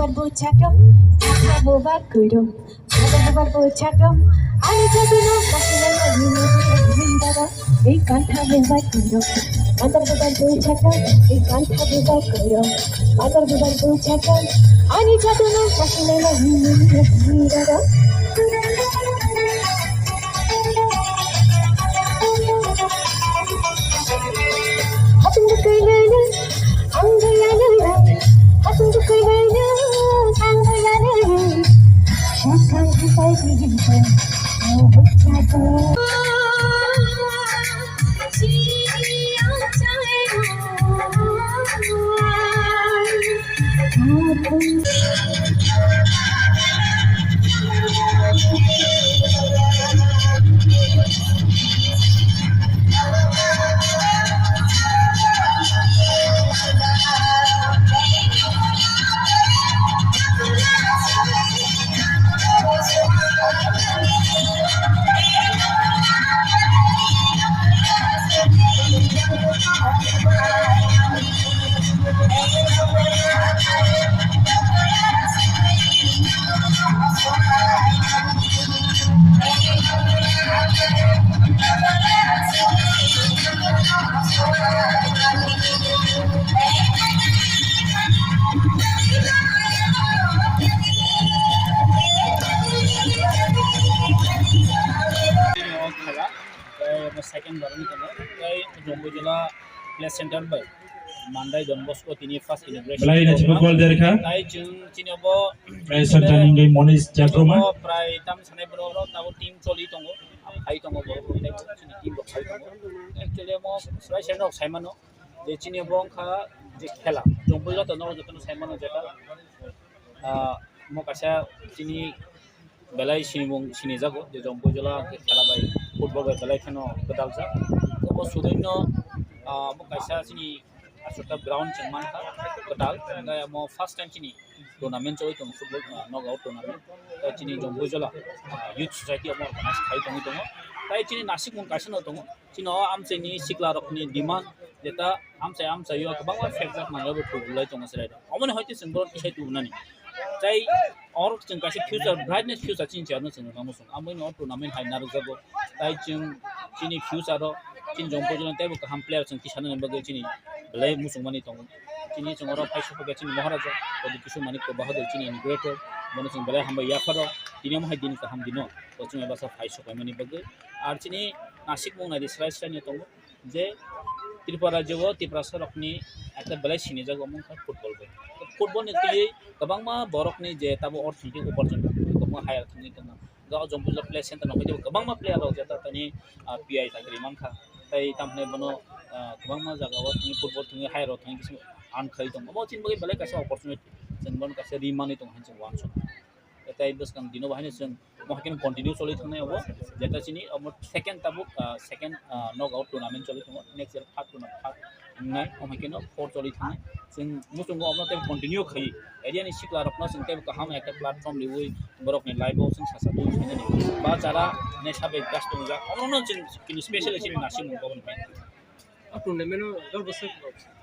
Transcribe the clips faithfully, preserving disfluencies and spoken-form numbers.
Buchato, buba kuro. Mother buba buchato, ani jaduna, bakila na hini hindaro. Ei kantha buba kuro. Mother buba buchato, ei kantha buba kuro. Mother buba buchato, ani jaduna, bakila na hini hindaro. Hatung bukai nana, ang gaya nana. Hatung bukai nana, ang gaya nana. Hatung bukai nana, ang gaya nana. Tini o khela, tei omo second bar wngwi tongo, tei Jompuijala Play Center bai Mandai Don Bosco tini first inauguration. Belai na chibo gol derkha. Tei chwng chini obo, eh, Santani hwnkhe Monish Chakruma. Obo prai tam sanai borok rok tabuk team choli tongo, phai tongo borok rok tei chini team rok phai tongo. Actually omo swrai swrai rok sai mano je chini obo wngkha je khela, Jompuijala to norok jotono sai mano jeta, ah, omo kaisa chini belai sinimung sinijago je Jompuijala khela bai football bai belai kheno kwtaljak. Obo sudaino, ah, obo kaisa chini aswkta ground chwng mankha kwtal, hwnkhe omo first time chini tournament choli tongo football, ah, knockout tournament. Tei chini Jompuijala, ah, youth society omo organize khai tongwi tongo. Tei chini nasikmung kaisa no tongo. Chini o amchaini sikla rokni demand jeta amchai amchaio kwbangma phekjak manjak bo thubulai tongo chwrai rok. Omoni hoite chwng borok tisai tubunani. Tei oro chwng kaisa future, brightness future chini chayarno chwng rwna muchung. Amoni o tournament hai narwkjago. Tei chwng chini future o chini Jompuijala teibo kaham player chwng tisanani bagwi chini belai muchungmani tongo. Chini chwng oro phai sokha chini Maharaja, Pradyut Kishore Manikya Bahadur chini inaugurator, bono chwng belai hambai yapharo. Tini omo hai din kaham dino, bo chwng eba sa phai sokhaimani bagwi. Ar chini nasikmung naidi swrai swrai no tongo. Je Tripura rajyo o Tiprasa rokni ekta belai sinijago omo wngkha football bai. Football ni twiwi kwbangma borokni je tabo orthonetik uparjon kwbangma higher thangwi tongo. Ga o Jompuijala Play Center no hoite kwbangma player rok jeta tani, ah, P I chakri mankha. Tei tamhinai bono, ah, kwbangma jaga o thangwi football thangwi higher o thangwi kisa earn khai tongo. Omo chini bagwi belai kaisa opportunity. Chwng bono kaisa ri manwi tongo hinwi chwng uansukha. Tei bwskang dino bo haino chwng mo haikhe continue choli thangnai obo, jeta chini omo second tabuk, ah, second, ah, knockout tournament choli tongo, next year third tournament, third wngnai, omo haikhe no four choli thangnai. Chwng muchungo omo tei continue khai area ni sikla rokno chwng tei kaham ekta platform riwi borokni life o chwng sacha twi phainani ba chara ne sabai gas tongjak, omo no chwng kini special chini nasimung bo. O tournament o jol bwswk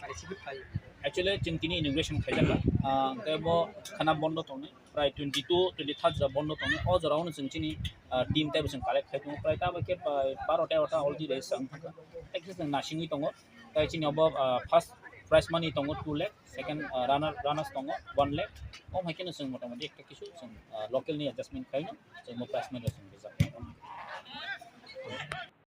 participate khai? Actually chwng tini inauguration khaijak, ah, tei bo khana bondo tongnai. Prai twenty two, twenty third jora bondo tongo. O jora o chwng chini, ah, team teibo chwng collect khai tongo. Prai tabuk khe, ah, baro tero ta already register wng thangkha. Tei khe chwng nasingwi tongo. Tei chini obo, ah, first prize money tongo two lakh, second, ah, runner, runners tongo one lakh. O hai kheno chwng mota moti ekta kisu chwng, ah, local ni adjustment khaino chwng bo prize money rok chwng rijak.